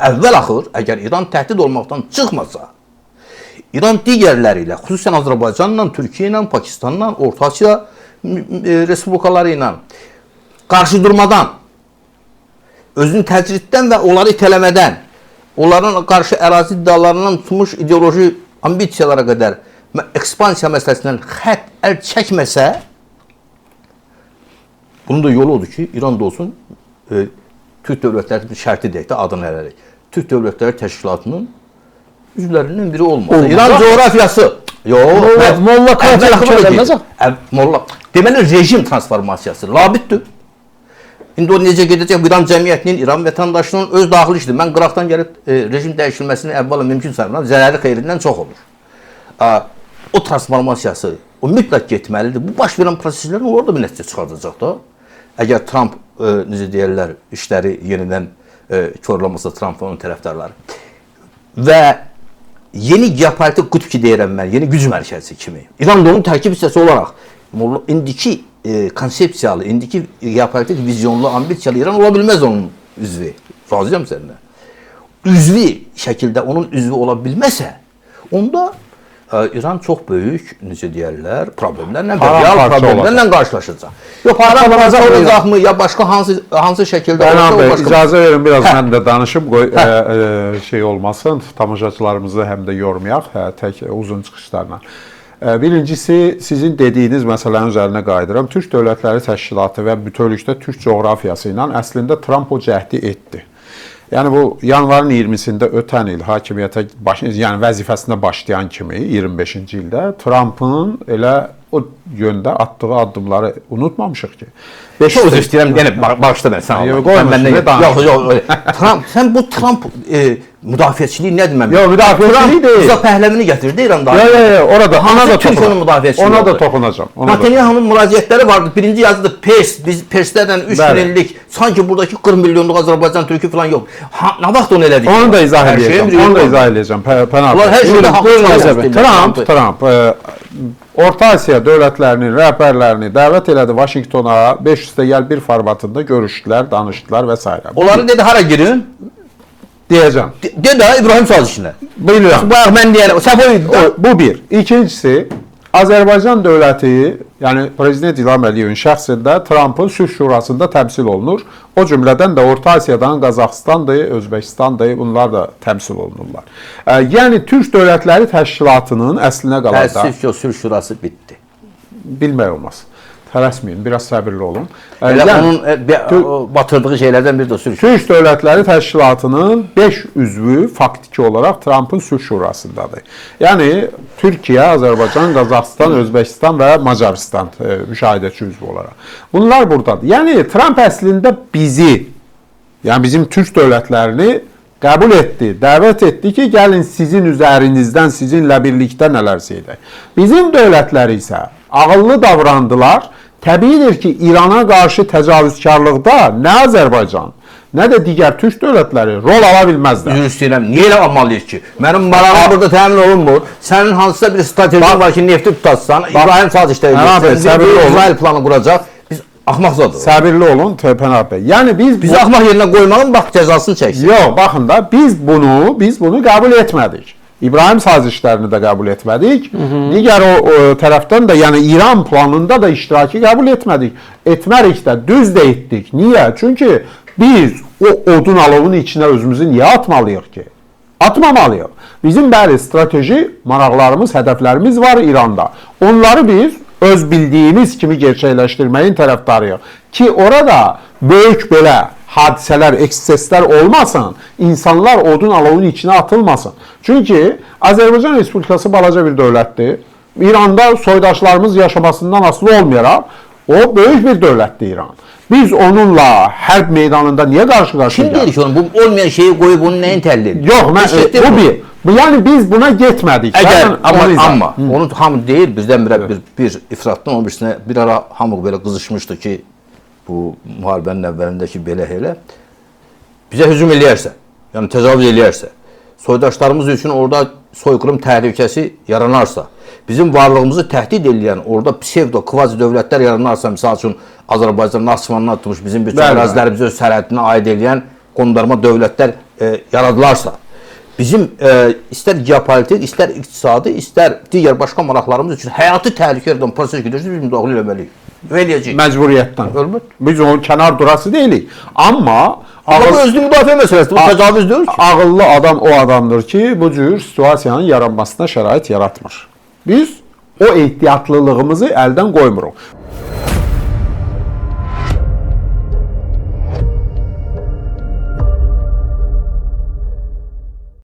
Əvvəl axır, əgər İran təhdid olmaqdan çıxmasa, İran digərləri ilə, xüsusən Azərbaycanla, Türkiyə ilə, Pakistanla, Orta Asiya respublikaları ilə qarşı durmadan, özünü təcriddən və onları itələmədən, onların qarşı ərazi iddialarından tutmuş ideoloji ambisiyalara qədər ekspansiya məsələsindən xətt əl çəkməsə, bunun da yolu odur ki, İran da olsun, Türk dövlətləri şərti deyək də adını hələlik. Türk Dövlətləri Təşkilatının üzvlərindən biri olmasa. Olmaz. İran coğrafiyası. Yox, Molla Molla. Molla. Deməli rejim transformasiyası labiddir. İndi o necə gedəcək? İran cəmiyyətinin, İran vətəndaşının öz daxili işidir. Mən qıraqdan gəlib rejim dəyişilməsini əvvəla mümkün saymıram. Zərəri xeyrindən çox olur. O transformasiyası, o mütləq getməlidir. Bu baş verən proseslərin orada bir nəticə çıxardacaq da. Əgər Trump, necə deyirlər, işləri yenidən korlamasa Trump və onun tərəfdarları. Və yeni geopolitik qütb ki deyirəm mən, yeni güc mərkəzi kimi. İran da onun tərkib hissəsi olaraq indiki konsepsiyalı, indiki geopolitik vizyonlu, ambisiyalı İran ola bilməz onun üzvü. Razıyam səninlə. Üzvü şəkildə onun üzvü ola bilməsə, onda İran çox böyük, necə deyərlər, problemlərlə, real problemlərlə qarşılaşacaq. Yox, paramparça olacaqmı, ya başqa hansı şəkildə olacaq? Bəy, icazə verin, biraz mən də danışım, qoy şey olmasın, tamaşaçılarımızı həm də yormayaq, tək uzun çıxışlarla. Birincisi, sizin dediyiniz məsələnin üzərinə qayıdıram. Türk Dövlətləri Təşkilatı və bütövlükdə Türk coğrafiyası ilə əslində Tramp o cəhdi etdi. Yəni bu yanvarın 20-sində ötən il hakimiyyətə yəni vəzifəsinə başlayan kimi 25-ci ildə Trampın elə o yöndə atdığı addımları unutmamışıq ki. Çox üzr istəyirəm, yenə bağışla məni sən. Yox, qoyma. Yox. Tramp, sən bu Tramp müdafiəçiliyi nədir mənim? Yox, müdafiəçilik deyil. Rıza Pəhləvini gətirdi İranda. Yox, orada ona da toxunacağam. Ona da toxunacağam. Netanyahu'nun müraciətləri vardı. Birinci yazıdı Pers, biz Perslərlə 3 illik, sanki buradakı 40 milyonluq Azərbaycan türkü falan yox. Nə vaxt onu elədik? Onu da izah eləyəcəm. Onu da izah eləyəcəm. Pənaha. Bunlar hər şeydə haqlı. Tramp Orta Asiya dövlətlərinin rəhbərlərini dəvət elədi Vaşinqtona, 5+1 formatında görüşdülər, danışdılar və s. Onları dedi hara girin? Deyəcəm. De də İbrahim sazişinə. Bilirəm. Bayaq mən deyərəm. Səhv o idi. Bu bir. İkincisi, Azərbaycan dövləti, yəni Prezident İlham Əliyevin şəxsində Trampın Sülh Şurasında təmsil olunur. O cümlədən də Orta Asiyadan Qazaxıstandır, Özbəkistandır, bunlar da təmsil olunurlar. Yəni Türk Dövlətləri Təşkilatının əslinə qalanda... Təəssüf ki, o Sülh Şurası bitdi. Bilmək olmaz. Tələsməyin, biraz səbirli olun. Elə yəni, onun batırdığı şeylərdən biri də Sülh Şurası. Türk Dövlətləri Təşkilatının 5 üzvü faktiki olaraq Trampın Sülh Şurasındadır. Yəni Türkiyə, Azərbaycan, Qazaxıstan, Özbəkistan və Macaristan müşahidəçi üzvü olaraq. Bunlar buradadır. Yəni Tramp əslində bizi, yəni bizim Türk dövlətlərini qəbul etdi, dəvət etdi ki, gəlin sizin üzərinizdən, sizinlə birlikdə nələrsə edək. Bizim dövlətləri isə ağıllı davrandılar. Təbiidir ki, İrana qarşı təcavüzkarlıqda nə Azərbaycan, nə də digər türk dövlətləri rol ala bilməzlər. Üzr istəyirəm, niyə elə almalıyıq ki? Mənim marağım burada təmin olunmur. Sənin hansısa bir stratejin var ki, nefti tutarsan, İbrahim sazişləri edirsən, İsrail planı quracaq. Biz axmaqzadır. Səbirli olun, Pənaha bəy. Yəni biz axmaq yerinə qoymağın bax cəzasını çəksin. Yox, baxın da biz bunu qəbul etmədik. İbrahim sazişlərini də qəbul etmədik. Digər o tərəfdən də, yəni İran planında da iştirakı qəbul etmədik. Etmərik də, düz də etdik. Niyə? Çünki biz o odun alovun içinə özümüzü niyə atmalıyıq ki? Atmamalıyıq. Bizim bəli strateji maraqlarımız, hədəflərimiz var İranda. Onları biz öz bildiyimiz kimi gerçəkləşdirməyin tərəfdarıyıq. Ki orada böyük belə hadisələr, ekseslər olmasın, insanlar odun alovun içinə atılmasın. Çünki Azərbaycan Respublikası balaca bir dövlətdir. İranda soydaşlarımız yaşamasından asılı olmayaraq, o böyük bir dövlətdir İran. Biz onunla hərb meydanında niyə qarşı-qarşıya Kim deyir ki, onu, bu olmayan şeyi qoyub bunu nəyin təhlil edir? Yox, bu bir. Yəni biz buna getmədik. Əgər, amma onu hamı deyir, birdən-birə bir ifratdan o birisinə bir ara hamı belə qızışmışdı ki, bu müharibənin əvvəlində ki, belə elə, bizə hücum eləyərsə, yəni təcavüz eləyərsə, soydaşlarımız üçün orada soyqırım təhlükəsi yaranarsa, bizim varlığımızı təhdid eləyən orada psevdo, kvazi dövlətlər yaranarsa, misal üçün Azərbaycan Naxçıvandan tutmuş bizim bütün ərazilərimizi öz sərhədinə aid eləyən qondarma dövlətlər yaradılarsa, bizim istər geopolitik, istər iqtisadi, istər digər başqa maraqlarımız üçün həyati təhlükə yaradan proses gedirsə, biz müdaxilə eləməliyik. Və eləyəcəyik. Məcburiyyətdən. Əlbəttə. Biz onun kənar durası deyilik. Amma Amma bu özünü müdafiə məsələsidir. Bu təcavüz deyil ki. Ağıllı adam o adamdır ki, bu cür situasiyanın yaranmasına şərait yaratmır. Biz o ehtiyatlılığımızı əldən qoymuruq.